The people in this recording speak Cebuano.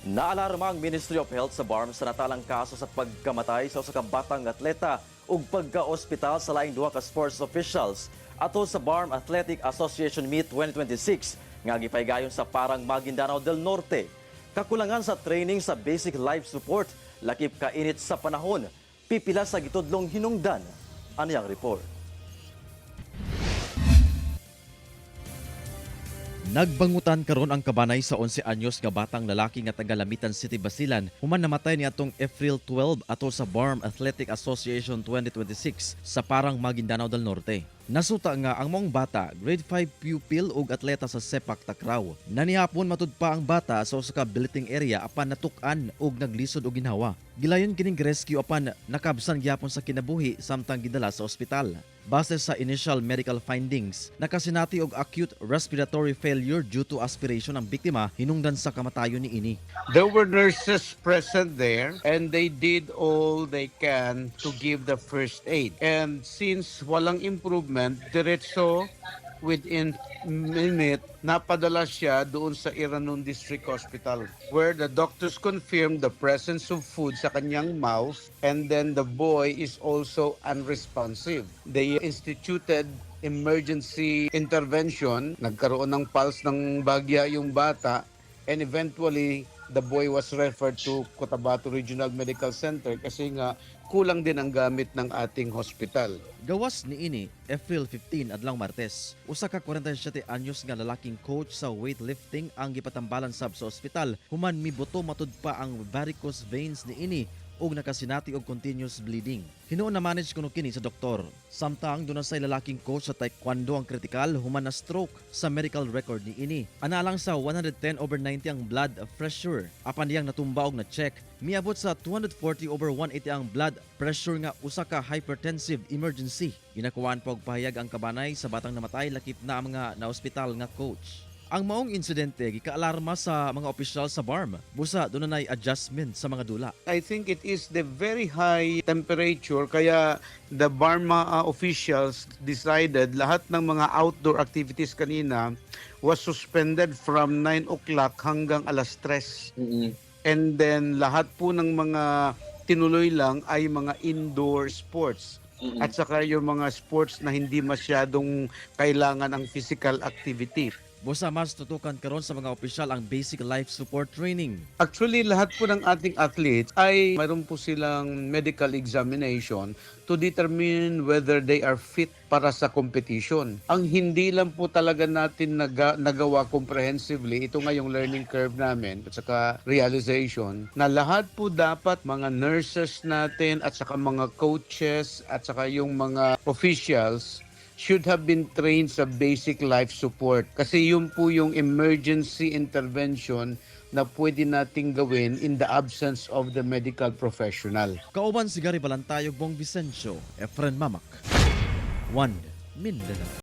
Naalarma ang Ministry of Health sa BARMM sa natalang kaso sa pagkamatay sa usa ka batang atleta ug pagka-ospital sa laing duha ka sports officials ato sa BARMM Athletic Association Meet 2026 nga gipaygayon sa Parang, Maguindanao del Norte. Kakulangan sa training sa basic life support lakip kainit sa panahon, pipila sa gitudlong hinungdan. Aniyang report. Nagbangutan karon ang kabanay sa 11 anyos nga batang lalaki nga taga Lamitan City, Basilan, human namatay niadtong April 12 ato sa BARMM Athletic Association 2026 sa Parang, Maguindanao del Norte. Nasuta nga ang maong bata, grade 5 pupil ug atleta sa Sepak Takraw. Nanihapon matud pa ang bata sa usa ka billeting area apan natuk-an ug naglisod og ginhawa. Gilayon kining rescue apan nakabsan gyapon sa kinabuhi samtang gidala sa ospital. Base sa initial medical findings, nakasinati og acute respiratory failure due to aspiration ang biktima, hinungdan sa kamatayon niini. There were nurses present there and they did all they can to give the first aid. And since walang improvement, diretso within minute, napadala siya doon sa Iranun District Hospital where the doctors confirmed the presence of food sa kanyang mouth and then the boy is also unresponsive. They instituted emergency intervention, nagkaroon ng pulse ng bahagya yung bata and eventually the boy was referred to Cotabato Regional Medical Center kasi nga kulang din ang gamit ng ating hospital. Gawas niini, April 15, adlaw Martes, usa ka 47 anyos nga lalaking coach sa weightlifting ang gipatambalan sab sa ospital human mibuto matud pa ang varicose veins niini ug nakasinati og continuous bleeding. Hinuon na manage kuno kini sa doktor. Samtang duna say lalaking coach sa taekwondo ang kritikal human na stroke sa medical record niini. Ana lang sa 110/90 ang blood pressure. Apan diyang natumba og na check, miabot sa 240/180 ang blood pressure nga usa ka hypertensive emergency. Ginakuhaan pa og pahayag ang kabanay sa batang namatay lakip na ang mga naospital nga coach. Ang maong insidente gikaalarma sa mga opisyal sa BARMM. Busa dunay adjustment sa mga dula. I think it is the very high temperature kaya the BARMM officials decided lahat ng mga outdoor activities kanina was suspended from 9 o'clock hanggang alas 3. And then lahat po ng mga tinuloy lang ay mga indoor sports. At saka yung mga sports na hindi masyadong kailangan ang physical activity. Busa mas tutukan karon sa mga opisyal ang basic life support training. Actually, lahat po ng ating athletes ay mayroon po silang medical examination to determine whether they are fit para sa competition. Ang hindi lang po talaga natin nagawa comprehensively, ito nga yung learning curve namin at saka realization na lahat po dapat mga nurses natin at saka mga coaches at saka yung mga officials should have been trained sa basic life support. Kasi yun po yung emergency intervention na pwede nating gawin in the absence of the medical professional. Kauban si Gary Balantayog, Bong Vicencio, Efren Mamak. 1 Mindanao.